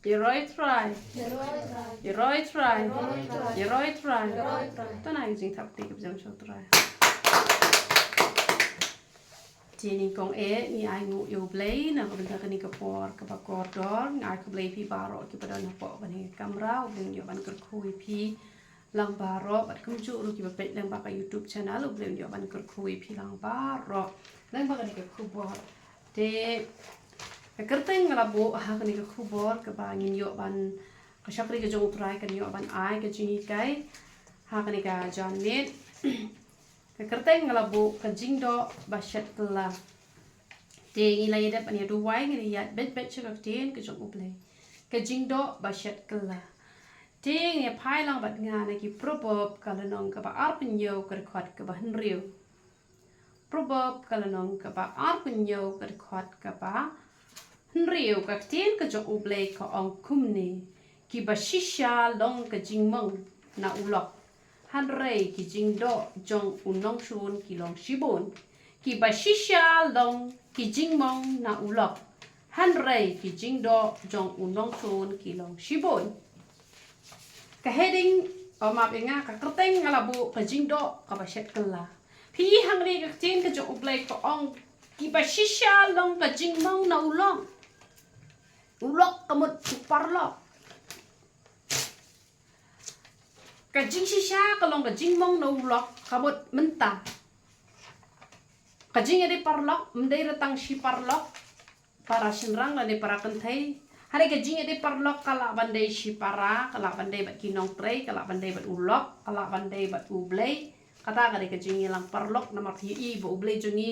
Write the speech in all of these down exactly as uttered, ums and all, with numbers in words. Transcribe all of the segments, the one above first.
Yaroi Trai. Yaroi Trai. Yaroi Trai. Tana jingthap te kaba jam sha u Trai. Te nyngkong eh ngi ai nguh ïa u Blei na ka bynta kane ka por kaba kordor. Ngi ai khublei phi baroh kiba don hapoh kane ka kamra, u Blei un ïoh ban kyrkhu ïa phi lang baroh, bad kumjuh ruh kiba peit lang ba ka YouTube channel, u Blei un ïoh ban kyrkhu ïa phi lang baroh lang ba kane ka khubor. Te ka kyrteng nga la buh ha kane ka khubor kaba ngin ïoh ban, ka shakri ka jong u Trai kan ïoh ban ai ka jinghikai ha kane ka janmiet. Ka kyrteng nga la buh ka jingdoh ba shet kylla. Te ngi la ïa dep ban ïa duwai, ngi la ïa beit beit sha ka ktien ka jong u Blei. Ka jingdoh ba shet kylla. Te ngi ïa phai lang bad nga na ki Proverb ka lynnong kaba arphew hynñiew ka dkhot kaba hynriew. Proverb ka lynnong kaba arphew hynñiew ka dkhot kaba hynriew. Ka ktien ka jong u Blei ka ong kumne: Kiba shisha long ka jingmong na u lok, hynrei ki jingdoh jong u nongshun ki long shibun. Kiba shisha long ki jingmong na u lok, hynrei ki jingdoh jong u nongshun ki long shibun. Ka heading, o map ïa nga, ka kyrteng nga la buh ka jingdoh kaba shet kylla. Phi i hangne ka ktien ka jong u Blei ka ong, kiba shisha long ka jingmong na u lok. U lok ka mut u paralok. Ka jingshisha ka long ka jingmong na u lok, ka mut mynta ka jingïadei paralok ym dei re tang shi paralok, para shynrang lane para kynthei. Hynrei ka jingïadei paralok ka lah ban dei shipara, ka lah ban dei bad ki nongtrei, ka lah ban dei bad u lok, ka lah ban dei bad u Blei. Kata ka dei ka jingïalang paralok, namar phi i ba u Blei jong ngi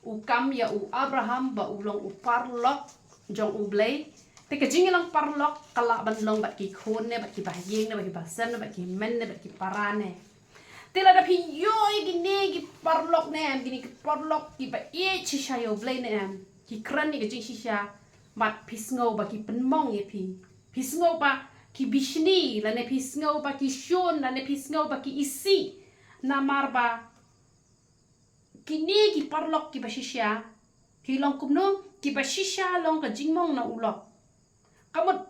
u kam ïa u Abraham ba u long u paralok jong u Blei. Te ka jingïalang paralok ka lah ban long bad ki khun ne, bad ki bahaïing ne, bad ki bahasem ne, bad ki hynmen ne, bad ki para ne. Te lada phi ïoh ïa kine ki paralok ne em, kine ki paralok kiba ïeit shisha ïa u Blei ne em, ki kren ïa ka jingshisha, bad phi sngew ba ki pynmong ïa phi. Phi sngew ba ki bishni, lane phi sngew ba ki shun, lane phi sngew ba ki isih. Namar ba kine ki paralok kiba shisha ki long kumno? Kiba shisha long ka jingmong na u lok. Ka mut,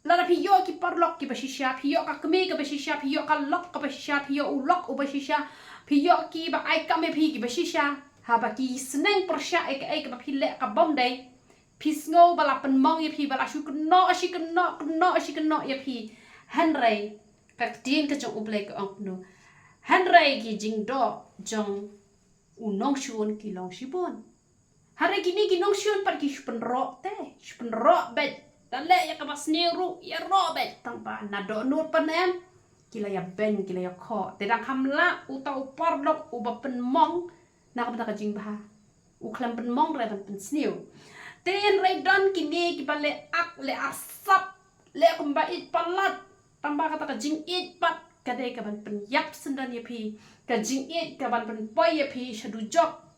lada phi ïoh ki paralok kiba shisha, phi ïoh ka kmie kaba shisha, phi ïoh ka lok kaba shisha, phi ïoh u lok uba shisha, phi ïoh kiba ai kam ïa phi kiba shisha, haba ki sneng pyrshah ïa kaei kaba phi leh ka bym dei, phi sngew ba la pynmong ïa phi, ba la shu kynnoh shi kynnoh, kynnoh shi kynnoh ïa phi. Hynrei ka ktien ka jong u Blei ka ong kumno? Hynrei ki jingdoh jong u nongshun ki long shibun. Hynrei kine ki nongshun pat ki shu pynroh te, shu pynroh beit. Da leh ïa kaba sniew ruh ïaroh beit, tang ba na dohnud pat ne em ki la ïa beiñ, ki la ïa khoh. Te dang kham lah uta u paralok uba pynmong na ka bynta ka jingbha. U khlem pynmong re ban pynsniew. Te hynrei don kine kiba leh ak leh arsap, leh kumba ïeit palat. Tang ba kata ka jingïeit pat ka dei kaban pynïap syndon ïa phi, ka jingïeit kaban pynpoi ïa phi sha dujok.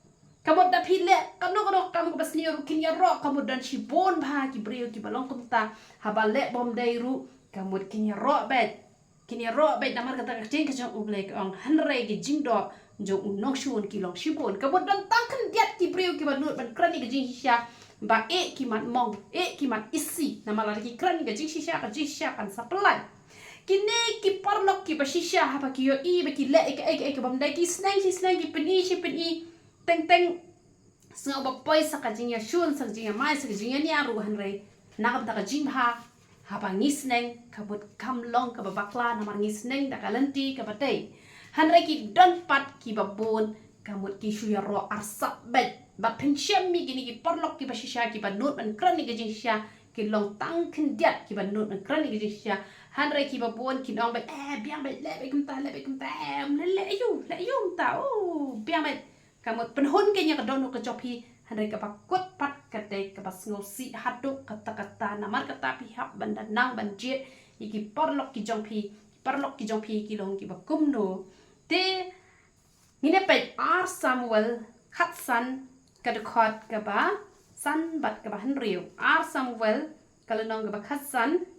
Ka mut da phi leh kano kano ka kam kaba sniew ruh kin ïaroh, ka mut don shibun bha ki briew kiba long kumta. Haba leh bym dei ruh ka mut kin ïaroh beit. Kin ïaroh beit namar kata ka ktien ka jong u Blei ka ong, hynrei ki jingdoh jong u nongshun ki long shibun. Ka mut don tang khyndiat ki briew kiba nud ban kren ïa ka jingshisha, ba eh ki mat mong, eh ki mat isih. Namar lada ki kren ïa ka jingshisha, ka jingshisha kan sa pynlait. Kine ki paralok kiba shisha, haba ki ïohi ba ki leh ïa kaei kaei ka bym dei, ki sneng shi sneng, ki pyni shi pyni, teng teng sngew ba poi sa ka jingïashun, sa ka jingïamai, sa ka jingïania ruh, hynrei na ka bynta ka jingbha, haba ngi sneng ka mut kam long kaba bakla namar ngi sneng da ka lynti kaba dei. Hynrei ki don pat kiba bun ka mut ki shu ïaroh arsap beit. Bad pynshem ïa kine ki paralok kiba shisha kiba nud ban kren ïa ka jingshisha, ki long tang khyndiat kiba nud ban kren ïa ka jingshisha. Hynrei kiba bun kin ong beit, eh, biang beit, leh beit kumta, leh beit kumta, eh, leh, leh aïu, leh aïu kumta, oh, biang beit. Ka mut pynhun kane ka dohnud ka jong phi, hynrei kaba kut pat ka dei kaba sngewsih haduh katta katta, namar kata phi hap ban da nang ban jied ïa ki paralok ki jong phi, ki paralok ki jong phi ki long kiba kumno. Te ngin ïa peit Ar Samuel khatsan ka dkhot kaba san bad kaba hynriew. Ar Samuel ka lynnong kaba khatsan.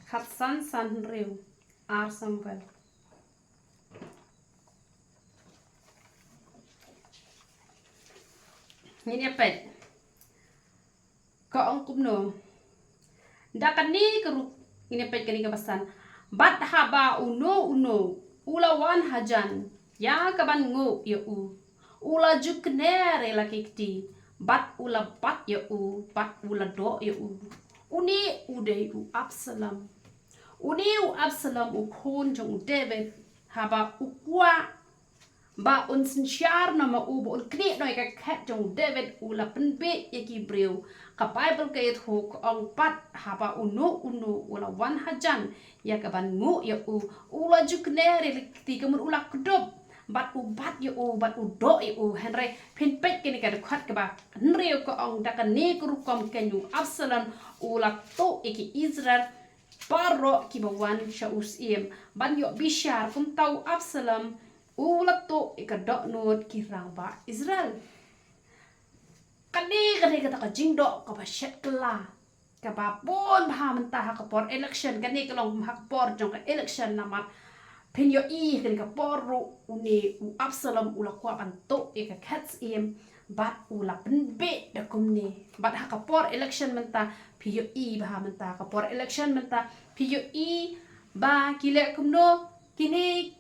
Khatsan, san, hynriew, Ar Samuel. Ngin ïa peit. Ka ong kumno? Da kane ka rukom ngin ïa peit kane ka basan. Bad haba uno uno u la wan hajan ïa ka ban nguh ïa u, u la ju kner ïa la ki kti, bad u la bat ïa u, bad u la doh ïa u. Une u dei u Absalom. Une u Absalom u khun jong u David, haba u kwah ba un synshar noh ma u, ba un knieh noh ïa ka khet jong u David, u la pynbiej ïa ki briew. Ka Baibl ka ïathuh ka ong pat haba uno uno u la wan hajan ïa ka ban nguh ïa u, u la ju kner ïa la ki kti, ka mut u la kdup, bad u bat ïa u, bad u doh ïa u. Hynrei phin peit kane ka dkhot kaba hynriew ka ong, da kane ka rukom keiñ u Absalom u la tuh ïa ki Israel baroh kiba wan sha u syiem ban ïoh bishar. Kumta u Absalom u la tuh ïa ka dohnud ki rangbah Israel. Kane ka dei kata ka jingdoh kaba shet kylla, kaba bun bha mynta ha ka por election. Kane ka long ha ka por jong ka election, namar phin ïohi ha kane ka por ruh une u Absalom u la kwah ban tuh ïa ka khet syiem, bad u la pynbiej da kumne. Bad ha ka por election mynta, phi ïohi bha mynta ha ka por election mynta, phi ïohi ba ki leh kumno, kine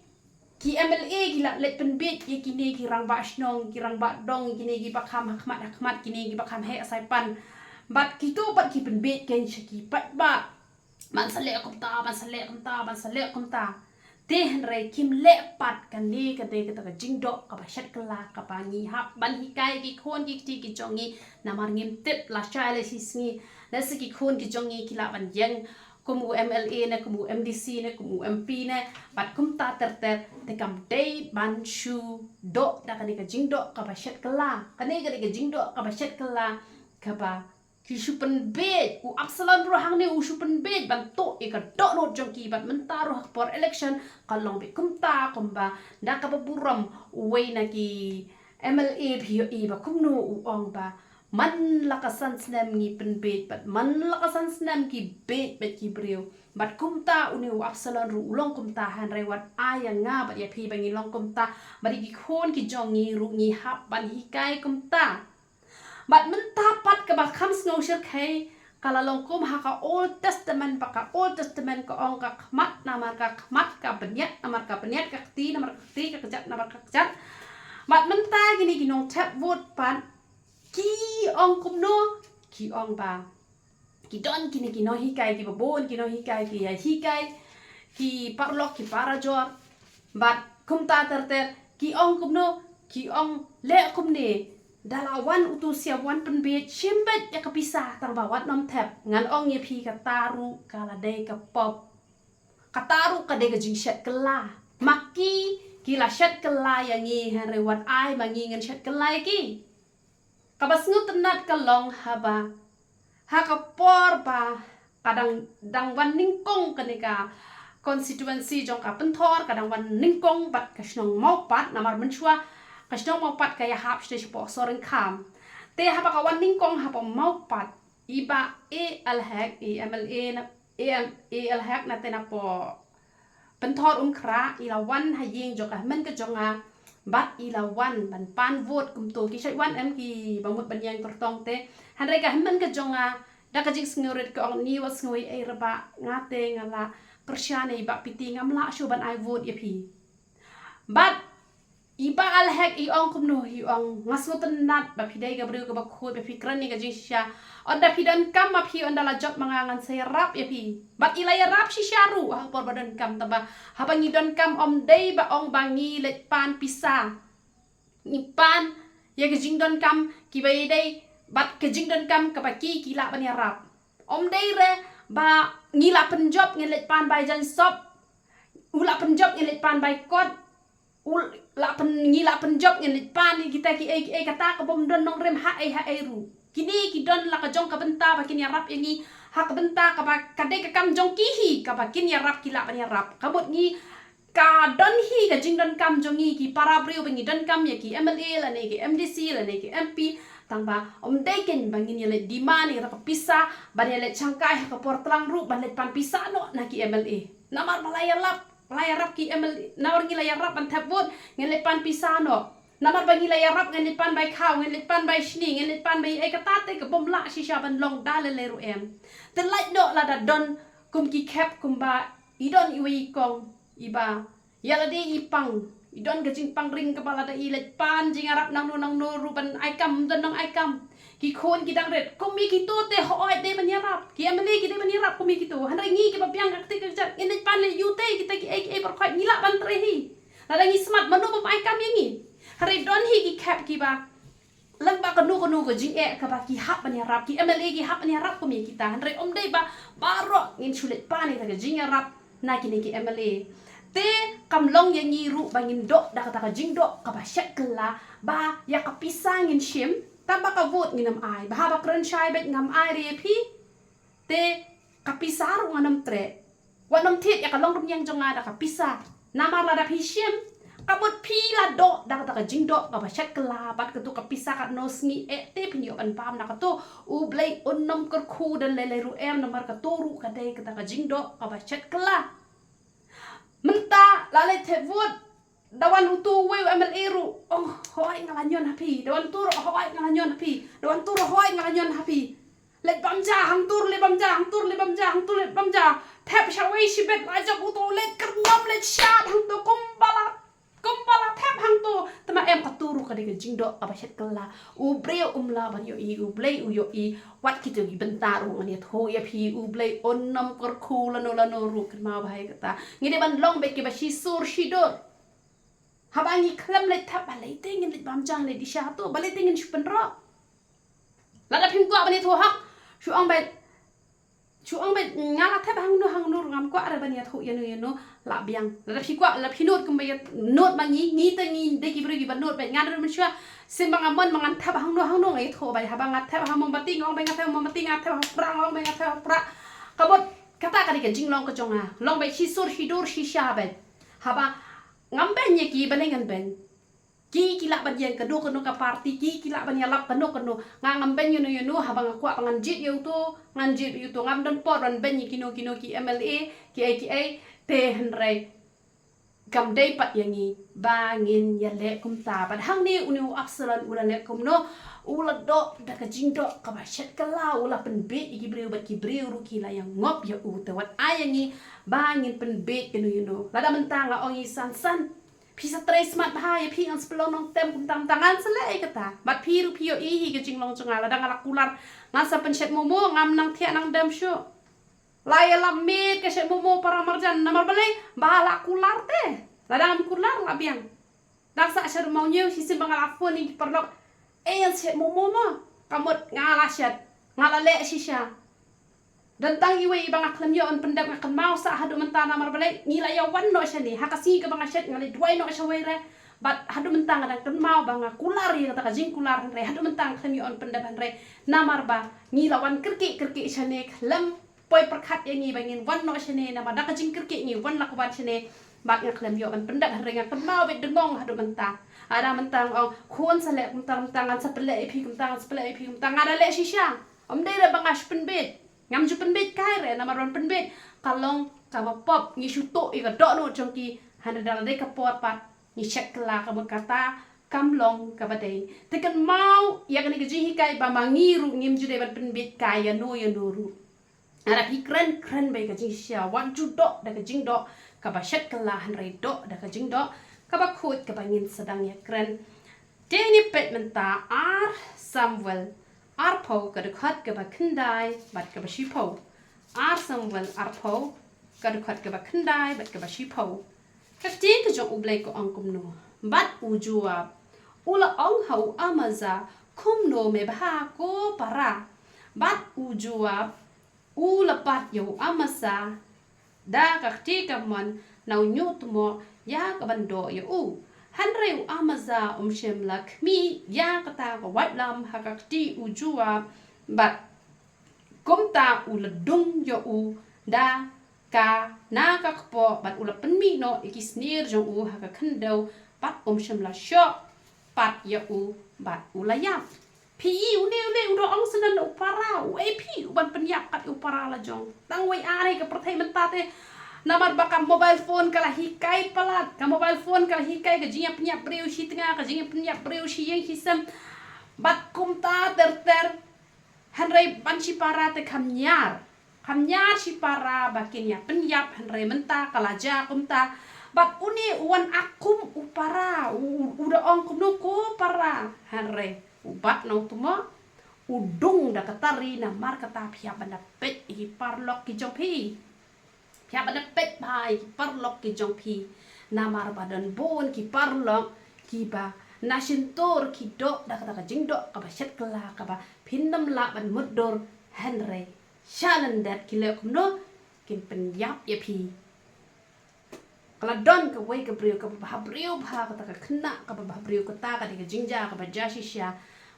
ki M L A ki la leit pynbiej ïa kine ki rangbah shnong, ki rangbah dong, kine kiba kham ha khmat ha khmat, kine kiba kham heh saipan. Bad kito pat ki pynbiej keiñ sha ki paidbah ban sa leh kumta, ban sa leh kumta, ban sa leh kumta. Te hynrei kim leh pat. Kane ka dei kata ka jingdoh kaba shet kylla kaba ngi hap ban hikai ki khun ki kti ki jong ngi, namar ngim tip lashai lashisngi lehse ki khun ki jong ngi ki lah ban ïeng kum u M L A ne, kum u M D C ne, kum u M P ne, bad kumta ter ter. Te kam dei ban shu doh da kane ka jingdoh kaba shet kylla. Kane ka dei ka jingdoh kaba shet kylla kaba ki shu pynbiej. U Absalom ruh hangne u shu pynbiej ban tuh ïa ka dohnud jong ki, bad mynta ruh ha ka por election ka long beit kumta. Kumba da kaba burom uwei na ki M L A, phi ïohi ba kumno u ong ba man la ka san snem ngi pynbiej, bad man la ka san snem ki biej beit ki briew. Bad kumta une u Absalom ruh u long kumta. Hynrei wat ai ïa nga bad ïa phi ba ngin long kumta, bad ïa ki khun ki jong ngi ruh ngi hap ban hikai kumta. Bad mynta pat kaba kham sngew shyrkhei, ka la long kum ha ka Old Testament, ba ka Old Testament ka ong ka khmat namar ka khmat, ka bniat namar ka bniat, ka kti namar ka kti, ka kjat namar ka kjat. Bad mynta kine ki nongthep vote pat ki ong kumno? Ki ong ba ki don kine ki nonghikai kiba bun, ki nonghikai ki ïa hikai ki paralok ki parajor. Bad kumta ter ter ki ong kumno? Ki ong leh kumne, da la wan uto u syiem wan pynbiej, shim beit ïa ka pisa, tang ba wat nym thep. Ngan ong ïa phi, kata ruh ka la dei ka pop. Kata ruh ka dei ka jingshet kylla. Ma ki ki la shet kylla ïa ngi, hynrei wat ai ma ngi ngin shet kylla ïa ki. Kaba sngewtynnat ka long haba ha ka por ba ka dang, dang wan nyngkong kane ka constituency jong ka Pynthor, ka dang wan nyngkong bad ka shnong Mawpat, namar mynshuwa ka shnong Mawpat ka ïahap sha, shapoh Sohryngkham. Te haba ka wan nyngkong hapoh Mawpat, i Bah A L Hek, i M L A na, A M, A L Hek na te napoh Pynthor Umkhrah, i la wan ha ïing jong ka hynmen ka jong nga, bad i la wan ban pan vote kumto. Ki shait wan em kiba mut ban ïeng kyrtong te. Hynrei ka hynmen ka jong nga, da ka jingsngewrit ka ong, ni wat sngew ei ei re bah, nga te nga la pyrshah ïa i Bah Piti, ngam lah shuh ban ai vote ïa phi. Bad i Bah A L Hek i ong kumno? I ong, nga sngewtynnat ba phi dei ka briew kaba khuid, ba phi kren ïa ka jingshisha. Ynda phi donkam ma phi, ynda la jop ma nga ngan sa ïarap ïa phi. Bad i la ïarap shisha ruh ha ka por ba donkam. Tangba haba ngi donkam, ym dei ba ong ba ngi leit pan pisa. Ngi pan ïa ka jingdonkam kiba ïadei bad ka jingdonkam kaba ki, ki lah ban ïarap. Ym dei re ba ngi la pynjop ngin leit pan bai jaiñsop, u la pynjop ngin leit pan bai kot, u la pyn, ngi la pynjop ngin leit pan ïa kita kiei kiei. Kata ka bym don nongrim ha ei ha ei ruh. Kine ki don la ka jong ka bynta ba kin ïarap ïa ngi ha ka bynta kaba ka dei ka kam jong ki hi, kaba kin ïarap ki lah ban ïarap. Ka mut ngi, ka don hi ka jingdonkam jong ngi ki para briew ba ngi donkam ïa ki M L A lane ki M D C lane ki M P. Tangba ym dei keiñ ba ngin ïaleit demand ïa ka pisa, ban ïaleit shangkai ha ka por tlang ruh ban leit pan pisa noh na ki M L A. Namar ba la ïarap, la ïarap ki M L A, namar ngi la ïarap ban thep vote, ngin leit pan pisa noh. Namar ba ngi la ïarap, ngin leit pan bai khaw, ngin leit pan bai shni, ngin leit pan bai ei, kata te ka bym lah shisha ban long da lei lei ruh em. Te lait noh lada don kum ki khep kumba i don iwei i kong iba ïa lade i pang, i don ka jingpang ring kaba lada i leit pan jingïarap nangno nangno ruh ban ai kam, don nang ai kam. Ki khun ki dang rit kum ïa kito te, hooid dei ban ïarap, ki MLA ki dei ban ïarap kum ïa kito. Hynrei ngi kiba biang ka kti ka jait, ngin leit pan leit ïuh te kita ki ei ki ei baroh khoit, ngi lah ban trei hi. Lada ngi smat, mano bym ai kam ïa ngi? Hynrei don hi ki khep kiba lem ba kano kano ka jingeh kaba ki hap ban ïarap, ki MLA ki hap ban ïarap kum ïa kita. Hynrei ym dei ba baroh ngin shu leit pan ïa ka jingïarap na kine ki MLA. Te kam long ïa ngi ruh ba ngin doh da kata ka jingdoh kaba shet kylla, ba ïa ka pisa ngin shim, tang ba ka vote ngin ym ai, ba haba kren shai beit ngam ai re ïa phi. Te ka pisa ruh ngan ym treh. Wat nym thied ïa ka longrynïeng jong nga da ka pisa. Namar lada phi shim, ka mut phi la doh da kata ka jingdoh kaba shet kylla, bad kato ka pisa katno sngi eh te phin ïoh ban bam na kato. U Blei un nym kyrkhu da lei lei ruh em, namar kato ruh ka dei kata ka jingdoh kaba shet kylla. Mynta la leit thep vote, da wan uto uwei u MLA ruh, oh, hooid nga la ñion ha phi. Da wan uto ruh, hooid nga la ñion ha phi. Da wan uto ruh, hooid nga la ñion ha phi. Leit bam ja hangto, leit bam ja hangto, leit bam ja hangto, leit bam ja. Thep shawei shibit, la jop uto, leit kyrñiom, leit shad hangto, kumba la, kumba la thep hangto. Te ma em, kato ruh ka dei ka jingdoh kaba shet kylla. U briew um lah ban ïohi, U Blei u ïohi. Wat kito ki bynta ruh ngan ïathuh ïa phi, U Blei un nym kyrkhu lano lano ruh, kynmaw bha ïa kata. Ngi dei ban long beit kiba shisur shidur. Haba ngi khlem leit thep, balei te ngin leit bam ja leit di sha hato, balei te ngin shu pynroh? Lada phim kwah ban ïathuh hok, shu ong beit, shu ong beit, nga la thep hangno hangno ruh ngam kwah re ban ïathuh ïano ïano, la biang. Lada phi kwah, lada phi nud kumba ïa nud ma ngi, ngi te ngi dei ki briew kiba nud beit. Nga ruh mynshuwa, shisien ba nga mon ma ngan thep hangno hangno nga ïathuh beit. Haba nga thep ha mombati nga ong beit nga thep ha mombati, nga thep ha prah nga ong beit nga thep ha prah. Ka mut kata ka dei ka jinglong ka jong nga. Long beit shisur shidur shisha beit. Haba ngam beiñ ïa ki, balei ngan beiñ? Ki ki lah ban ïeng kano kano ka party, ki ki lah ban ïalap kano kano. Nga ngam beiñ ïano ïano, haba nga kwah ba ngan jied ïa uto, ngan jied ïa uto, ngam don por ban beiñ ïa kino kino ki MLA, ki ei ki ei. Te hynrei kam dei pat ïa ngi ba ngin ïaleh kumta. Bad hangne une u Absalom u la leh kumno, u la doh da ka jingdoh kaba shet kylla, u la pynbiej ïa ki briew, bad ki briew ruh ki la ïa ngop ïa u. Te wat ai ïa ngi ba ngin pynbiej ïano ïano. Lada mynta nga ong ïa i San San, phi sa trei smat bha ïa phi, ngan sa pynlong nongtem kumta kumta, ngan sa leh ïa kata. Bad phi ruh phi ïohi hi ka jinglong jong nga, lada nga la kular, ngan sa pynshet momo, ngam nang thiah nang dem shuh. La ïalap miet ka shet momo para marjan, namar balei? Ba la kular te. Lada ngam kular la biang. Dang sah sha ruh mawñiew, shisien ba nga la phone ïa ki paralok, eh, ngan shet momo mo. Ka mut nga la shet, nga la leh shisha. Don tang iwei iba nga khlem ïoh ban pyndep, nga kynmaw sah haduh mynta, namar balei? Ngi la ïa wan noh shane, ha ka sngi kaba nga shet nga la duwai noh shawei re. Bad haduh mynta nga dang kynmaw ba nga kular ïa kata ka jingkular, hynrei haduh mynta nga khlem ïoh ban pyndep, hynrei namar ba ngi la wan kyrkieh kyrkieh shane, khlem poi pyrkhat ïa ngi ba ngin wan noh shane, namar da ka jingkyrkieh ngi wan la ka wan shane. Bad nga khlem ïoh ban pyndep, hynrei nga kynmaw beit dengong haduh mynta. Ada mynta nga ong, khun, sa leh kumta kumta, ngan sa pynleh ïa phi kumta, ngan sa pynleh ïa phi kumta, nga da leh shisha. Ym dei re ba nga shu pynbiej. Ngam ju pynbiej kai re, namar ban pynbiej ka long kaba pop, ngi shu tuh ïa ka dohnud jong ki, hynrei da la dei ka por pat ngi shet kylla. Ka mut kata kam long kaba dei. Te kynmaw ïa kane ka jinghikai ba ma ngi ruh ngim ju dei ban pynbiej kai ïano ïano ruh. Lada phi kren, kren beit ka jingshisha, wat ju doh da ka jingdoh kaba shet kylla, hynrei doh da ka jingdoh kaba khuid kaba ngin sdang ïa kren. Te ngin peit mynta Ar Samuel arphew, ka dkhot kaba khyndai bad kaba shiphew. Ar Samuel arphew, ka dkhot kaba khyndai bad kaba shiphew. Ka ktien ka jong U Blei ka ong kumno: Bad u Joab u la ong ha u Amasa, kumno me bha, ko para? Bad u Joab u la bat ïa u Amasa da ka kti kamon na u ñiuhtmoh ïa ka ban doh ïa u. Hynrei u Amasa um shym la khmih ïa kata ka waitlam ha ka kti u Joab, bad kumta u la dung ïa u da ka na ka kpoh, bad u la pynmih noh ïa ki snier jong u ha ka khyndew, bad um shym la shoh pat ïa u, bad u la ïap. Phi i, une u leh, u da ong shen na u para, u ei phi u ban pynïap kat ïa u para la jong. Tang wei ar ïa ka pyrthei mynta te, Namar ba ka mobile phone ka la hikai palat, ka mobile phone ka la hikai ka jingïapynïap briew shi tnga, ka jingïapynïap briew shi ïing shi sem. Bad kumta ter ter. Hynrei ban shipara te kham ñiar. Kham ñiar shipara ba kin ïapynïap, hynrei mynta ka la jia kumta. Bad une u wan akum u para, u, u, u da ong kumno ko para. Hynrei u bat nongtumo, u dung da ka tari namar kata phi hap ban da peit ïa ki paralok ki jong phi. Phi hap ban da peit bha ïa ki paralok ki jong phi. Namar ba don bun ki paralok kiba na shyntur ki doh da kata ka jingdoh kaba shet kylla kaba phin ym lah ban mutdur, hynrei sha lyndet ki leh kumno, kin pynïap ïa phi. Ka la don kawei ka briew kaba bhabriew bha, kata ka khynnah kaba bhabriew, kata ka dei ka jingjia kaba jia shisha.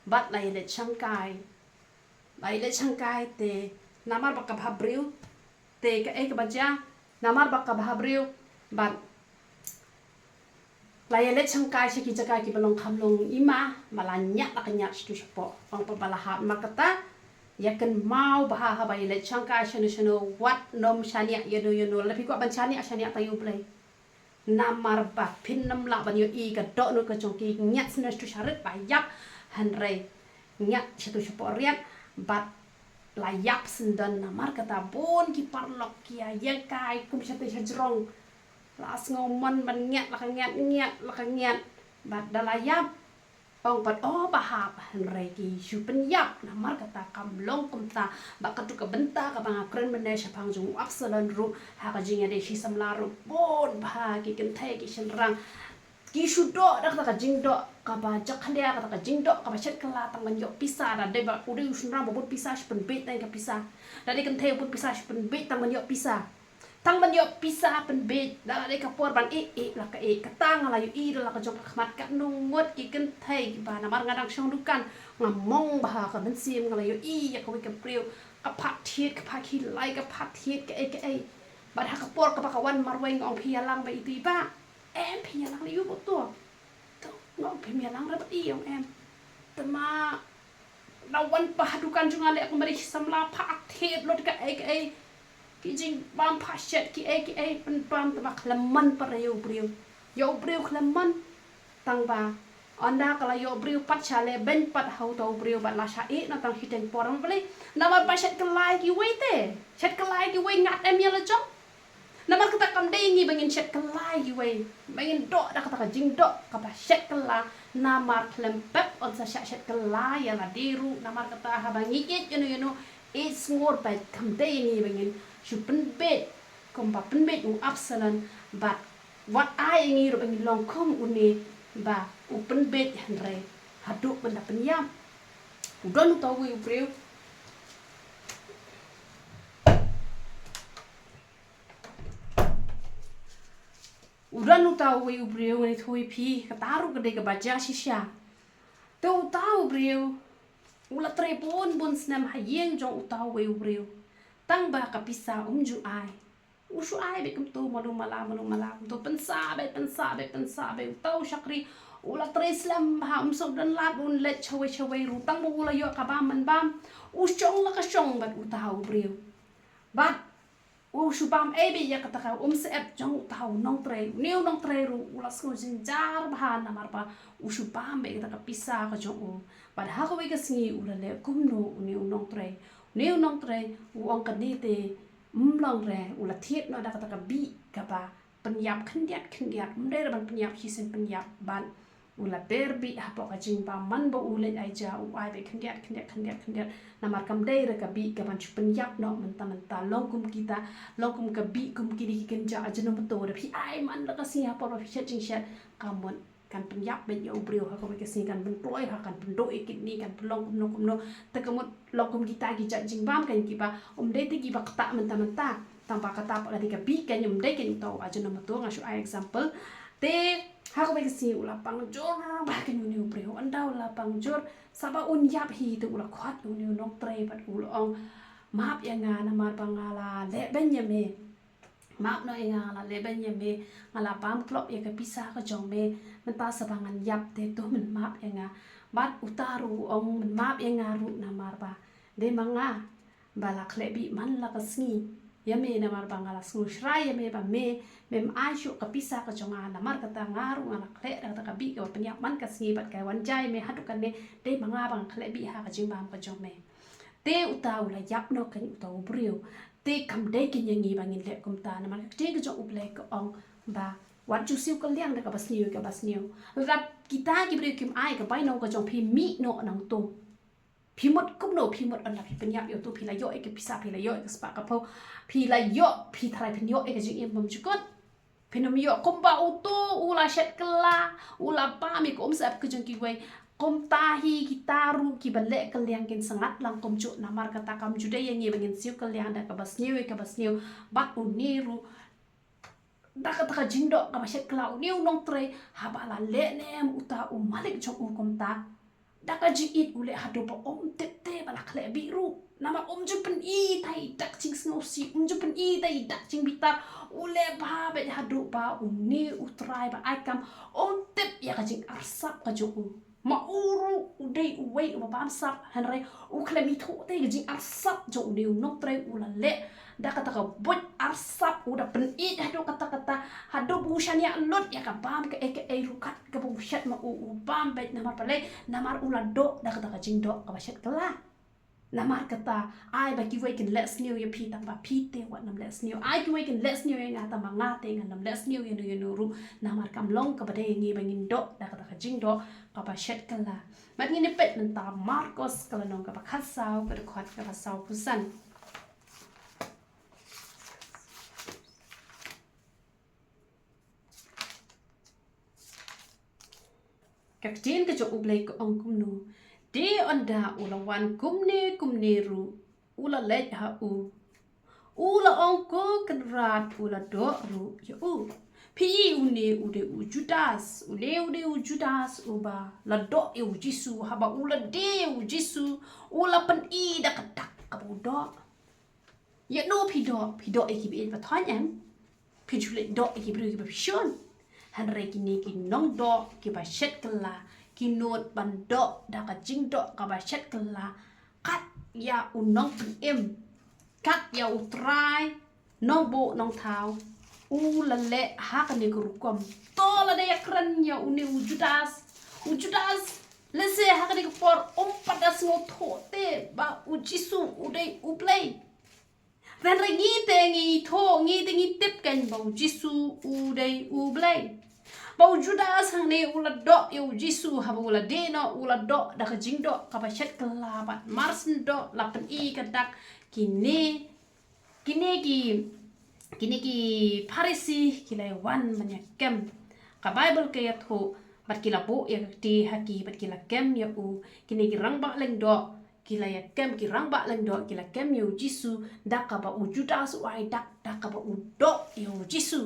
Bad la ïaleit shangkai. La ïaleit shangkai te namar ba ka bhabriew te kaei kaba jia, namar ba ka bhabriew. Bad la ïaleit shangkai sha ki jaka kiba long kham long i ma, ba la ñiad la ka ñiad shatu shapoh. Ong pat ba la hap, namar kata ïa kynmaw bha haba ïaleit shangkai shano shano, wat nym shaniah ïano ïano. Lada phi kwah ban shaniah, shaniah tang ïa U Blei. Namar ba phin ym lah ban ïohi ka dohnud ka jong ki. Ñiad sngewsih shatu sharit ba ïap, hynrei ñiad shatu shapoh riat bad la ïap syndon. Namar kata bun ki paralok ki ïaïengkai kum shatei shajrong. La sngewmon ban ñiad la ka ñiad, ñiad la ka ñiad. Bad da la ïap, ong pat, o, ba hap, hynrei ki shu pynïap. Namar kata kam long kumta. Bad katto ka bynta kaba nga kren mynne shaphang jong u Absalom ruh, ha ka jingïadei shi samla ruh, bun bha ki kynthei ki shynrang ki shu doh da kata ka jingdoh kaba jakhlia, kata ka jingdoh kaba shet kylla, tang ban ïoh pisa. Da dei ba u dei u shynrang ba bun pisa, shu pynbeit tang ka pisa. Da dei kynthei ba bun pisa, shu pynbeit tang ban ïoh pisa. Tang ban ïoh pisa pynbeit. Da la dei ka por ban ïeh, ïeh la ka ïeh. Kata nga la ïohi da la ka jong ka khmat, katno ngut ki kynthei kiba, namar nga dang shong dukan, nga mong bha ka mynsiem, nga la ïohi ïa kawei ka briew ka phah thied, ka phah khie lai, ka phah thied kaei kaei. Bad ha ka por kaba ka wan marwei, nga ong, phi ïalang bha ïa ito i bah? Em, phi ïalang ïa u bha to? To, nga ong, phim ïalang re bad i, ong, em. Te ma la wan pat ha dukan jong nga, leh kum ba dei samla, phah thied lut kaei kaei, ki jingbam phah shet kiei kiei, pynbam. Te ma khlem mon pat ïa u briew. Ïa u briew khlem mon. Tang ba ynda ka la ïoh briew pat, sha leh beiñ pat ha uta u briew bad la shah ïeh noh tang shiteng por. Namar balei? Namar ba shet kylla ïa kiwei te. Shet kylla ïa kiwei, ngat em ïa la jong. Namar kata kam dei ïa ngi ba ngin shet kylla ïa kiwei, ba ngin doh da kata ka jingdoh kaba shet kylla. Namar khlem pep yn sa shah shet kylla ïa lade ruh. Namar kata haba ngi ïeit ïano ïano, ïeit sngur beit, kam dei ïa ngi ba ngin shu pynbeit kumba pynbeit u Absalom. Bad wat ai ïa ngi ruh ba ngin long kum une ba u pynbeit, hynrei haduh ban da pynïap. U don uta uwei u briew. U don uta uwei u briew, ngan ïathuh ïa phi, kata ruh ka dei kaba jia shisha. Te uta u briew u la trei bun bun snem ha ïing jong uta uwei u briew. Tang ba ka pisa um ju ai. U shu ai beit kumto, malu mala, malu mala, kumto, pynsah beit, pynsah beit, pynsah beit. Uta u shakri u la trei slem bha, um sngewdon lad un leit shawei shawei ruh. Tang ba u la ïoh ka bam man bam, u shong la ka shong bad uta u briew. Bad u shu bam ei beit ïa kata ka umsyep jong uta u nongtrei. Une u nongtrei ruh u la sngew jynjar bha namar ba u shu bam beit ïa kata ka pisa ka jong u. Bad ha kawei ka sngi u la leh kumno une u nongtrei? Une u nongtrei u ong, kane te ym long re. U la thied noh da kata ka bih kaba pynïap khyndiat khyndiat. Ym dei re ban pynïap shisien pynïap. Bad u la ber bih hapoh ka jingbam. Man ba u leit ai ja, u ai beit khyndiat khyndiat khyndiat khyndiat. Namar kam dei re ka bih kaban shu pynïap noh mynta mynta. Long kum kita, long kum ka bih kum kine ki kynja Ajinomoto, da phi ai man la ka sngi, ha por ba phi shet jingshet, ka mut kan pynïap beit ïa u briew ha kawei ka sngi, kan pynkloi ha, kan pynduh ïa kidney, kan pynlong kumno kumno. Te ka mut long kum kita ki jait jingbam kan, kiba ym dei te kiba ktah mynta mynta. Tang ba kata pat ka dei ka bih kan, ym dei kan uta u Ajinomoto, nga shu ai example. Te ha kawei ka sngi u la pang jur bha kan une u briew. Ynda u la pang jur, sa ba un ïap hi, te u la khot une u nongtrei bad u la ong, map ïa nga namar ba nga la leh beiñ ïa me. Map noh ïa nga, nga la leh beiñ ïa me, nga la bam klop ïa ka pisa ka jong me. Mynta sa ba ngan ïap te to men map ïa nga. Bad uta ruh u ong, men map ïa nga ruh namar ba dei ma nga ba la khleh bih man la ka sngi. ïa me namar ba nga la sngewshrah ïa me ba me mem ai shuh ka pisa ka jong nga, namar kata nga ruh nga la khleh da kata ka bih kaba pynïap man ka sngi bad ka wan jia ïa me haduh kane, dei ba nga ba nga khleh bih ha ka jingbam ka jong me. Te uta u la ïap noh kein uta u briew. Te kam dei kein ïa ngi ba ngin leh kumta, namar ka ktien ka jong U Blei ka ong ba wat ju siew kylliang da kaba sniew ïa kaba sniew. Lada kita ki briew kim ai ka bainong ka jong phi, mih noh nangto. Phi mut kumno, phi mut ynda phi pynïap ïa uto, phi la ïoh ïa ka pisa, phi la ïoh ïa ka spah ka phew, phi la ïoh, phi tharai phin ïoh ïa ka jingim bymjukut. Phin ym ïoh. Kumba uto u la shet kylla, u la bam ïa ka umsyep ka jong kiwei, kumta hi kita ruh kiba leh kylliang kin sngewthuh lang kumjuh, namar kata kam ju dei ïa ngi ba ngin siew kylliang da kaba sniew ïa kaba sniew. Bad une ruh, da kata ka jingdoh kaba shet kylla, une u nongtrei haba la leh ne em uta u malik jong u kumta, da ka jingïeit u leh haduh ba um tip te ba la khleh bih ruh. Namar um ju pyni ïa i dak jingsngewsih, um ju pyni ïa i dak jingbitar. U leh bha beit haduh ba une u trai ba ai kam um tip ïa ka jingarsap ka jong u. Ma u ruh u dei uwei uba bamsap, hynrei u khlem ithuh te ka jingarsap jong une u nongtrei. U la leh da kata ka buit arsap, u da pynïeit haduh katta katta, haduh ba u shaniah lut ïa ka bam kaei kaei ruh kat kaba u shet ma u, u bam beit. Namar balei? Namar u la doh da kata ka jingdoh kaba shet kylla. Namar kata, ai ba kiwei kin leh sniew ïa phi, tang ba phi te wat nym leh sniew. Ai kiwei kin leh sniew ïa nga, tang ba nga te ngan nym leh sniew ïa no ïa no ruh. Namar kam long kaba dei ïa ngi ba ngin doh da kata ka jingdoh kaba shet kylla. Bad ngin ïa peit mynta Markos ka lynnong kaba khatsaw, ka dkhot kaba sawphew san. Ka ktien ka jong U Blei ka ong kumno: Te ynda u la wan kumne kumne ruh, u la leit ha u, u la ong, Ko Kynrad, u la doh ruh ïa u. Phi i, une u dei u Judas, une u dei u Judas uba la doh ïa u Jisu. Haba u la die ïa u Jisu, u la pyni da ka dak kaba u doh. Ïa no phi doh? Phi doh ïa ki ba ïeit ba thoh, em? Phi ju leit doh ïa ki briew kiba phi shun. Hynrei kine ki nongdoh kiba shet kylla ki nud ban doh da ka jingdoh kaba shet kylla. Kat ïa u nongpynim, kat ïa u trai nongbuh nongthaw, u la leh ha kane ka rukom. To lada ïakren ïa une u Judas, u Judas lehse ha kane ka por um pat da sngewthuh te ba u Jisu u dei U Blei. Hynrei ngi te ngi ithuh, ngi te ngi tip kein ba u Jisu u dei U Blei. Ba u Judas hangne u la doh ïa u Jisu, haba u la die noh u la doh da ka jingdoh kaba shet kylla bad mar syn doh la pyni ka dak. Kine, kine ki, kine ki Pharisi ki la wan ban ïa kem. Ka Baibl ka ïathuh, bad ki la buh ïa ka kti ha ki bad ki la kem ïa u. Kine ki rangbah lyngdoh ki la ïa kem, ki rangbah lyngdoh ki la kem ïa u Jisu da kaba u Judas u ai dak, da kaba u doh ïa u Jisu.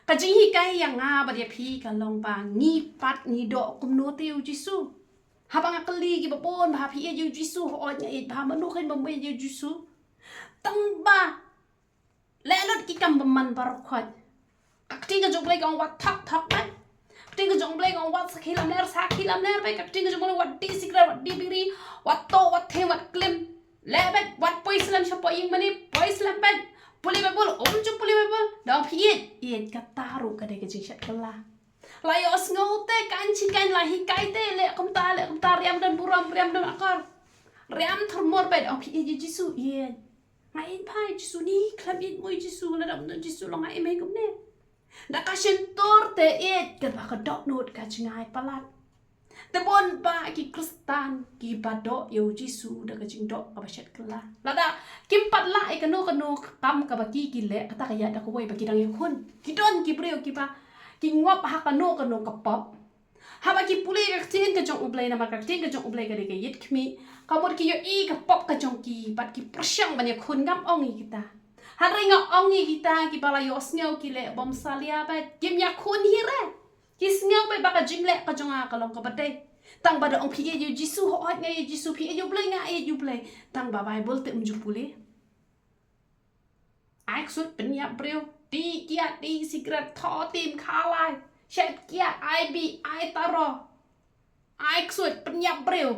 Ka jinghikai ïa nga bad ïa phi ka long ba ngi pat ngi doh kumno te ïa u Jisu. Haba nga kylli kiba bun ba, ha phi ïeit ïa u Jisu? Hooid nga ïeit. Ba ha mano kein bym ïeit ïa u Jisu? Tang ba leh lut ki kam bymman baroh khoit. Ka ktien ka jong U Blei ka ong wat thok, thok beit. Ka ktien ka jong U Blei ka ong wat sakhi lamler, sakhi lamler beit. Ka ktien ka jong U Blei wat die sikret, wat die biri, wat tuh, wat theng, wat klim, leh beit. Wat poi slem shapoh ïing mane, poi slem beit. Pule Baibl, um ju pule Baibl. Da ong phi ïeit, ïeit kata ruh ka dei ka jingshet kylla. La ïohsngew te, kan shi kan la hikai te, leh kumta, leh kumta, riam don burom, riam don akor, riam thurmur beit. Da ong phi ïeit ïa u Jisu, ïeit. Nga ïeit bha ïa u Jisu. Ni khlem ïeit mo ïa u Jisu, lada ym don u Jisu long nga im hi kumne. Da ka shyntur te ïeit, katba ka dohnud ka jngai palat. Te bun bah ki Khristan kiba doh ïa u Jisu da ka jingdoh kaba shet kylla. Lada kim pat lah ïa kano kano ka kam kaba ki, ki leh, kata ka ïaid da kawei ba ki dang ïakhun. Ki don ki briew kiba ki ngop ha kano kano ka pop. Haba ki pule ka ktien ka jong U Blei, namar ka ktien ka jong U Blei ka dei ka ïit khmih, ka mut ki ïohi ka pop ka jong ki bad ki pyrshang ban ïakhun. Ngam ong ïa kita. Hynrei nga ong ïa kita kiba la ïohsngew ki leh bymsalia beit, kim ïakhun hi re. Ki sngew beit ba ka jingleh ka jong nga ka long kaba dei. Tang ba da ong phi ïeit ïa u Jisu, hooid nga ïeit ïa u Jisu. Phi ïeit ïa U Blei? Nga ïeit ïa U Blei. Tang ba Baibl te um ju pule. Ai ksuid pynïap briew, die kiad, die sikret, thoh tim, kha lai, shet kiad, ai bih, ai taro. Ai ksuid pynïap briew.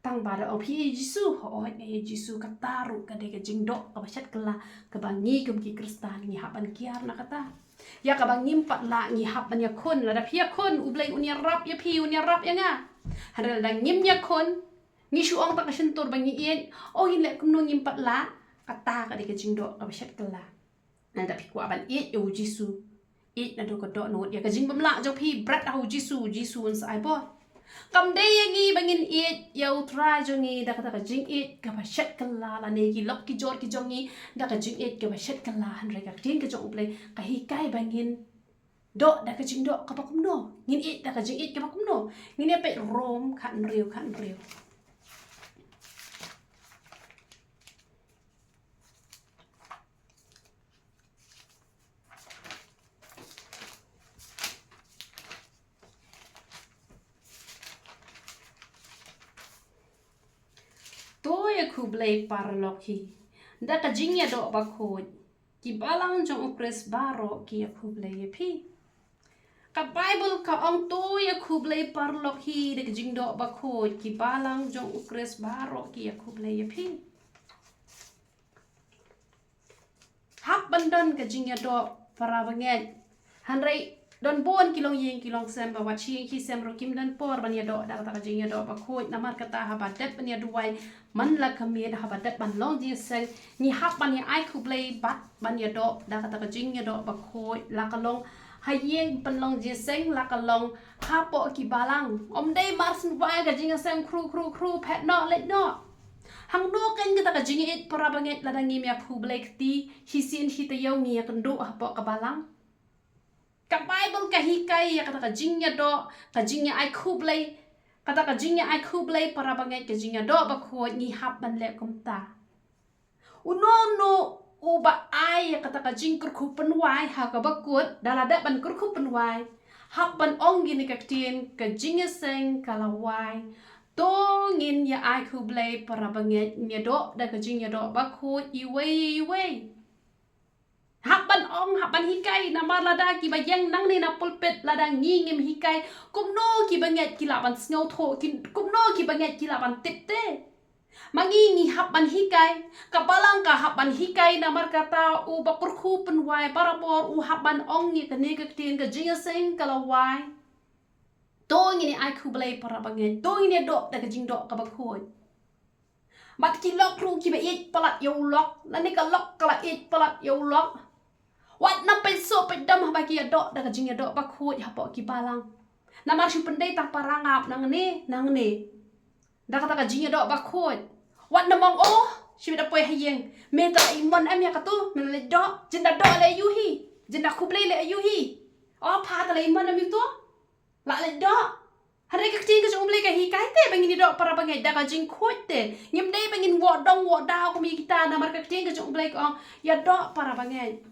Tang ba da ong phi ïa Jisu, hooid nga ïa Jisu, kata ruh ka dei ka jingdoh kaba shet kylla kaba ngi kum ki Khristan ngi hap ban kiar na kata. Ïa kaba ngim pat lah ngi hap ban ïakhun, lada phi ïakhun U Blei un ïarap ïa phi, un ïarap ïa nga. Hynrei lada ngim ïakhun, ngi shu ong tang ka shyntur ba ngi ïeit, oh ngin leh kumno ngim pat lah, kata ka dei ka jingdoh kaba shet kylla. Nangta phi kwah ban ïeit ïa U Jisu, ïeit naduh ka dohnud, ïa ka jingbymlah jong phi bret ha U Jisu, U Jisu un sa ai bor. Kam dei ïa ngi ba ngin ïeit ïa U Trai jong ngi da kata ka jingïeit kaba shet kylla, lane ki lok ki jor ki jong ngi da ka jingïeit kaba shet kylla, hynrei ka ktien ka jong U Blei ka hikai ba ngin doh da ka jingdoh kaba kumno, ngin ïeit da ka jingïeit kaba kumno. Ngin ïa peit Rom khathynriew, khathynriew. To ïa khublei paralok hi da ka jingïadoh bakhuid. Ki balang jong U Khrist baroh ki ïa khublei ïa phi. Ka Baibl ka ong to ïa khublei paralok hi da ka jingdoh bakhuid. Ki balang jong U Khrist baroh ki ïa khublei ïa phi. Hap ban don ka jingïadoh para bangeit. Hynrei don bun ki longïing ki longsem ba wat shi ïing shi sem ruh kim don por ban ïadoh da kata ka jingïadoh bakhuid. Namar kata haba dep ban ïaduwai man la ka miet, haba dep ban long jingïaseng, ngi hap ban ïa ai khublei bad ban ïadoh da kata ka jingïadoh bakhuid, la ka long ha ïing pynlong jingïaseng, la ka long hapoh ki balang. Ym dei mar sngewbha ka jingïaseng khru khru khru, phet noh leit noh. Hangno kein kata ka jingïeit para bangeit lada ngim ïa khublei kti, shisien shi taïew ngi ïa kynduh hapoh ka balang. Ka Baibl ka hikai ïa kata ka jingïadoh, ka jingïa ai khublei, kata ka jingïa ai khublei para bangeit, ka jingïadoh bakhuid, ngi hap ban leh kumta. Uno uno uba ai ïa kata ka jingkyrkhu pynwai ha kaba kut, da la dep ban kyrkhu pynwai, hap ban ong kine ka ktien, ka jingïaseng ka la wai. To ngin ïa ai khublei para bangeit, ngin ïadoh da ka jingïadoh bakhuid iwei iwei. Hap ban ong, hap ban hikai, namar lada kiba ïeng nangne na pulpit lada ngi ngim hikai, kumno ki bangeit ki lah ban sngewthuh, ki, kumno ki bangeit ki lah ban tip te. Ma ngi ngi hap ban hikai, ka balang ka hap ban hikai, namar kata uba kyrkhu pynwai barabor u hap ban ong ïa kane ka ktien, ka jingïaseng ka la wai. To ngin ïa ai khublei para bangeit, to ngin ïadoh da ka jingdoh kaba khuid. Bad ki lok ruh kiba ïeit palat ïa u lok, lane ka lok ka la ïeit palat ïa u lok. Wat nym pynsuh pyndam haba ki ïadoh da ka jingïadoh bakhuid hapoh ki balang. Namar shu pyndei tang para ngap nangne nangne da kata ka jingïadoh bakhuid. Wat nym ong, oh, shibit da poi ha ïing, me te la imon em ïa katu, me la leit doh, jin da doh leh aïu hi, jin da khublei leh aïu hi. Oh, pha te la imon em ïa tu. La leit doh. Hynrei ka ktien ka jong U Blei ka hikai te ba ngin ïadoh para bangeit da ka jingkhuid te. Ngim dei ba ngin wad dong wad daw kum ïa kita, namar ka ktien ka jong U Blei ka ong ïadoh para bangeit,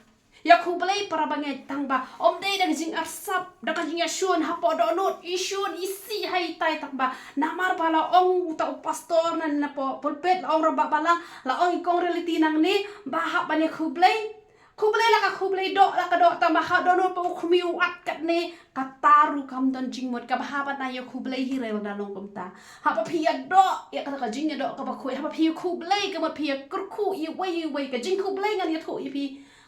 ïa khublei para bangeit, tang ba ym dei da ka jingarsap, da ka jingïashun hapoh dohnud, ishun isih ha itai, tang ba namar ba la ong uta u pastor na, na pulpit, la ong rangbah balang, la ong i kong Reality nangne ba hap ban ïa khublei. Khublei la ka khublei, doh la ka doh, tang ba ha dohnud pat u khmih u at katne, kata ruh kam don jingmut, kaba hap ban ai ïa khublei hi re, lada long kumta. Haba phi ïadoh ïa kata ka jingïadoh kaba khuid, haba phi ïa khublei, ka mut phi ïa kyrkhu iwei iwei, ka jingkhublei ngan ïathuh ïa phi.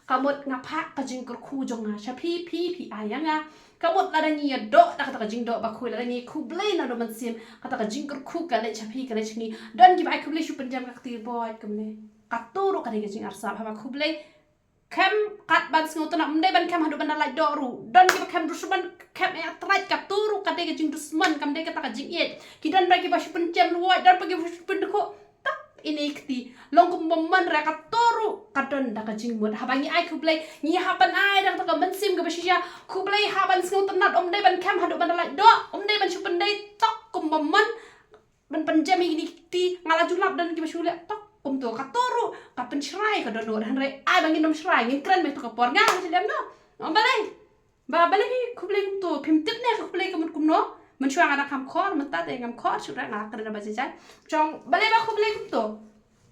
Ka mut nga phah ka jingkyrkhu jong nga sha phi, phi phi ai ïa nga. Ka mut lada ngi ïadoh da kata ka jingdoh bakhuid, lada ngi khublei naduh mynsiem, kata ka jingkyrkhu ka leit sha phi, ka leit sha ngi. Don kiba ai khublei shu pynjem ka kti boit kumne. Katu ruh ka dei ka jingarsap, haba khublei khem kat ban sngewtynnat, ym dei ban khem haduh ban da lait doh ruh. Don kiba khem dushman, khem ïa trai, katu ruh ka dei ka jingdushman, kam dei kata ka jingïeit. Ki don ba kiba shu pynjem luwai, don ba kiba shu pyndkhuh. Tak ine i kti. Long kumba mon re, katu ruh ka don da ka jingmut. Haba ngi ai khublei, ngi hap ban ai da kata ka mynsiem kaba shisha. Khublei hap ban sngewtynnat, ym dei ban khem haduh ban da lait doh, ym dei ban shu pyndei tok kumba mon. Ban pynjem ïa kine ki kti, nga la ju lap, don kiba shu leh tok kumto, katu ruh ka pynshrai ka dohnud. Hynrei ai ba ngin ym shrai, ngin kren beit ha katu ka por, nga nga shu lem noh. Balei? Ba balei phi khublei kumto? Phim tip ne ka khublei ka mut kumno? Mynshuwa nga dang kham khor, mynta te ngam khor shuh re, nga la kren ba jai jai. Jong balei ba khublei kumto?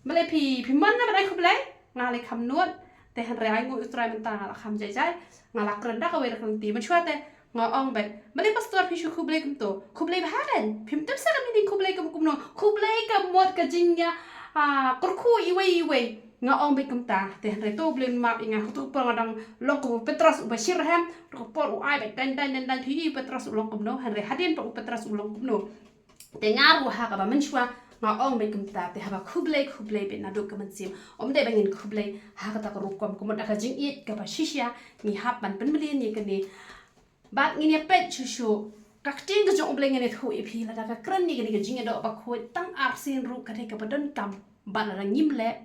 Balei phi, phi mon na ba dei khublei? Nga lei kham nud. Te hynrei ai nguh ïa U Trai mynta nga la kham jai jai. Nga la kren da kawei da ka lynti. Mynshuwa te Nga ong beit, balei pastor phi shu khublei kumto? Khublei bha ren. Phim tip sa ka meaning khublei ka mut kumno. Khublei ka mut ka jingïa, ah, kyrkhu iwei iwei. Nga ong beit kumta. Te hynrei to Blei un map ïa nga, kato ka por nga dang long kum u Petros uba shitrhem. Kato ka por u ai beit dang dang dang dang phi i u Petros u long kumno. Hynrei hadien pat u Petros u long kumno. Te nga ruh ha kaba mynshuwa nga ong beit kumta, te haba khublei, khublei beit naduh ka mynsiem. Ym dei ba ngin khublei ha kata ka rukom, ka mut da ka jingïeit kaba shisha ngi hap ban pynmlien ïa kane. Bad ngin ïa peit shuh shuh, ka ktien ka jong U Blei, ngin ïathuh ïa phi, lada ka kren ïa kane ka jingïadoh bakhuid tang arsien ruh ka dei kaba donkam. Bad lada ngim leh,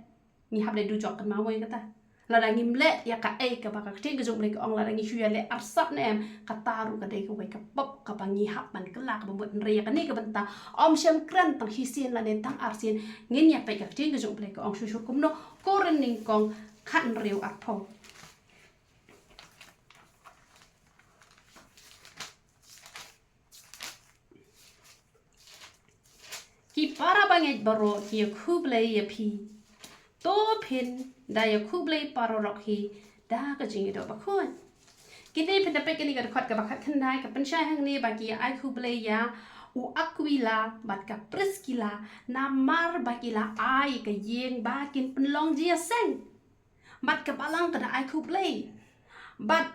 ngi hap leh dujok, kynmaw mo ïa kata. Lada ngim leh ïa kaei kaba ka ktien ka jong U Blei ka ong, lada ngi shu ïaleh arsap ne em, kata ruh ka dei kawei ka pop kaba ngi hap ban kylla kaba mut. Hynrei ïa kane ka bynta ym shym kren tang shisien lane tang arsien. Ngin ïa peit ka ktien ka jong U Blei ka ong shuh shuh kumno. Korinth nyngkong khathynriew arphew. Ki para bangeit baroh ki ïa khublei ïa phi. To phin da ïa khublei paralok hi da ka jingïadoh bakhuid. Kine phin da peit kane ka dkhot kaba khatkhyndai, ka pynshai hangne ba ki ïa ai khublei ïa u Akwila bad ka Priskila, namar ba ki la ai ka ïing ba kin pynlong jingïaseng. Bad ka balang ka da ai khublei. Bad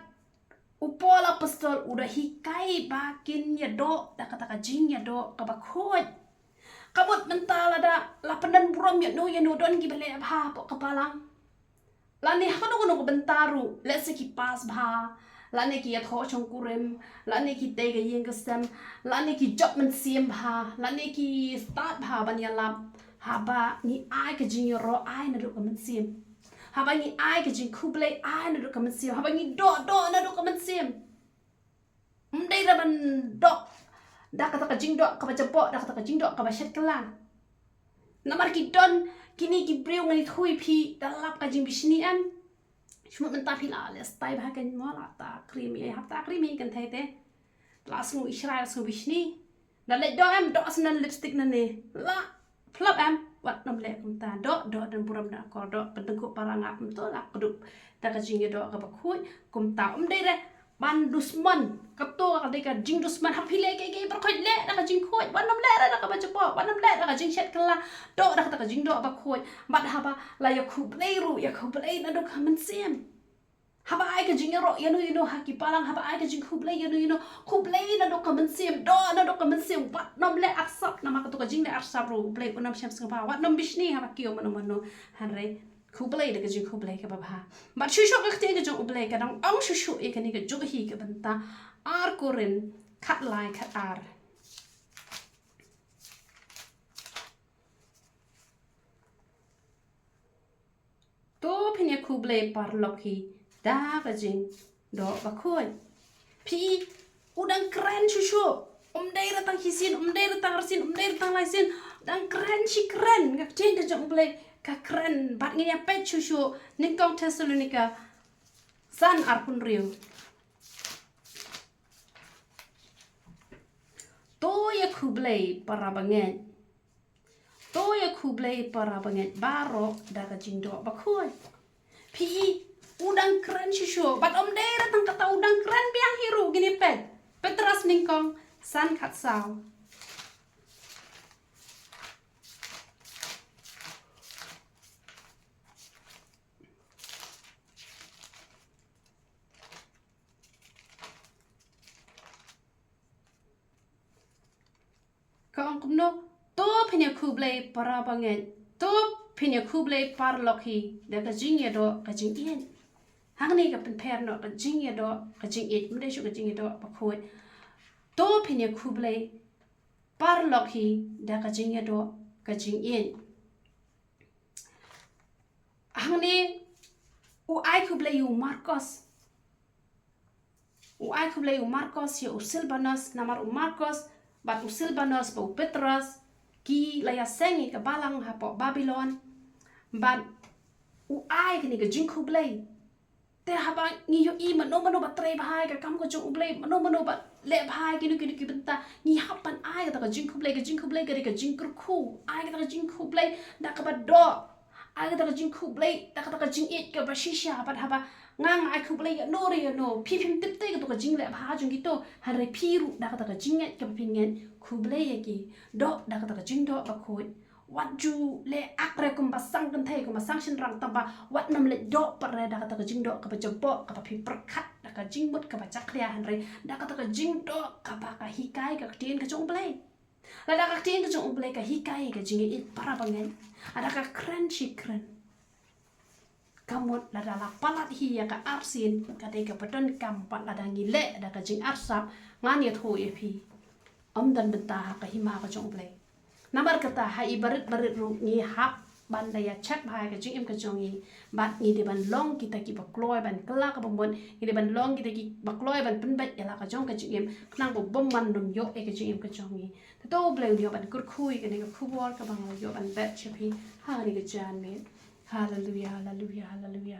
u Paul apostol u da hikai ba kin ïadoh da kata ka jingïadoh kaba khuid. Ka mut mynta lada la pyndon burom ïano ïano, don kiba leh bha hapoh ka balang. Lane ha kano kano ka bynta ruh, lehse ki pass bha, lane ki ïathoh shongkurim, lane ki tei ka ïing ka sem, lane ki jop mynsiem bha, lane ki stad bha ban ïalap. Haba ngi ai ka jingïaroh, ai naduh ka mynsiem. Haba ngi ai ka jingkhublei, ai naduh ka mynsiem. Haba ngi doh, doh naduh ka mynsiem. Ym dei ruh ban doh da kata ka jingdoh kaba jaboh, da kata ka jingdoh kaba shet kylla. Namar ki don kine ki briew, ngan ïathuh ïa phi, da lap ka jingbishni em. Shu mut mynta phi la leh style bha, kan mo, la ta cream, ïa hap ta cream ïa kan thei te. La sngew Israel, sngew bishni. Da leit doh em, doh shen lipstick nangne. La phlop em, wat nym leh kumta. Doh, doh don burom, don akor, doh pyntyngkhuh para ngap, ym to la kdup da ka jingïadoh kaba khuid. Kumta ym dei re ban dusmon. Kato ka dei ka jingdusmon. Haba phi leh kiei kiei baroh, leh da ka jingkhuid. Wat nym leh re da kaba jaboh, wat nym leh da ka jingshet kylla. Doh da kata ka jingdoh bakhuid. Bad haba la ïa khublei ruh, ïa khublei naduh ka mynsiem. Haba ai ka jingïaroh ïano ïano ha ki balang, haba ai ka jingkhublei ïano ïano, khublei naduh ka mynsiem, doh naduh ka mynsiem. Wat nym leh arsap, namar kato ka jingleh arsap ruh U Blei un ym shem sngewbha. Wat nym bishni haba kiew mano mano. Hynrei khublei da ka jingkhublei kaba bha. Bad shuh shuh ka ktien ka jong U Blei ka dang ong shuh shuh ïa kane ka jong hi ka bynta. Ar Korinth khatlai khatar. To phin ïa khublei paralok hi da ka jingdoh bakhuid. Phi, u dang kren shuh shuh. Um dei re tang shisien, um dei re tang arsien, um dei re tang laisien. Dang kren shi kren. Ka ktien ka jong U Blei ka kren. Bad ngin ïa peit shuh shuh. Nyngkong Thessalonika san arphew hynriew. To ïa khublei para bangeit. To ïa khublei para bangeit baroh da ka jingdoh bakhuid. Phi, u dang kren shuh shuh. Bad um dei re tang kata, u dang kren biang hi ruh. Ngin ïa peit Petros nyngkong san khatsaw. Ka ong kumno, to phin ïa khublei para bangeit, to phin ïa khublei paralok hi da ka jingïadoh ka jingïeit. Hangne ka pynpher noh ka jingïadoh ka jingïeit, ym dei shuh ka jingïadoh bakhuid. To phin ïa khublei paralok hi da ka jingïadoh ka jingïeit. Hangne u ai khublei ïa u Markos. U ai khublei u Markos ïa u Silbanus, namar u Markos bad u Silbanus bad u Petros ki la ïaseng ïa ka balang hapoh Babilon. Bad u ai kane ka jingkhublei. Te haba ngi ïohi mano mano ba trei bha ïa ka kam ka jong U Blei, mano mano ba leh bha ïa kino kino ki bynta, ngi hap ban ai kata ka jingkhublei. Ka jingkhublei ka dei ka jingkyrkhu. Ai kata ka jingkhublei da kaba doh. Ai kata ka jingkhublei da kata ka jingïeit kaba shisha. Bad haba Nga nga ai khublei ïa no re ïa no. Phi phim tip te kato ka jingleh bha jong kito. Hynrei phi ruh da kata ka jingngeit kaba phin ngeit, khublei ïa ki. Doh da kata ka jingdoh bakhuid. Wat ju leh ak re kumba sang kynthei kumba sang shynrang, tangba wat nym leit doh pat re da kata ka jingdoh kaba jaboh kaba phi pyrkhat da ka jingmut kaba jakhlia, hynrei da kata ka jingdoh kaba ka hikai ka ktien ka jong U Blei. Lada ka ktien ka jong U Blei ka hikai ka jingïeit para bangeit, lada ka kren shi kren, ka mut lada la palat hi ïa ka arsien, ka dei kaba donkam pat lada ngi leh da ka jingarsap. Ngan ïathuh ïa phi, ym don bynta ha ka hima ka jong U Blei. Namar kata ha i barit barit ruh ngi hap ban da ïa check bha ïa ka jingim ka jong ngi. Bad ngi dei ban long kita kiba kloi ban kylla kaba mut, ngi dei ban long kita kiba kloi ban pynbeit ïa la ka jong ka jingim, khnang ba bym man nym ïoh ïa ka jingim ka jong ngi. Te to U Blei un ïoh ban kyrkhu ïa kane ka khubor kaba nga la ïoh ban bet sha phi ha kane ka janmiet. Haleluia, haleluia, haleluia.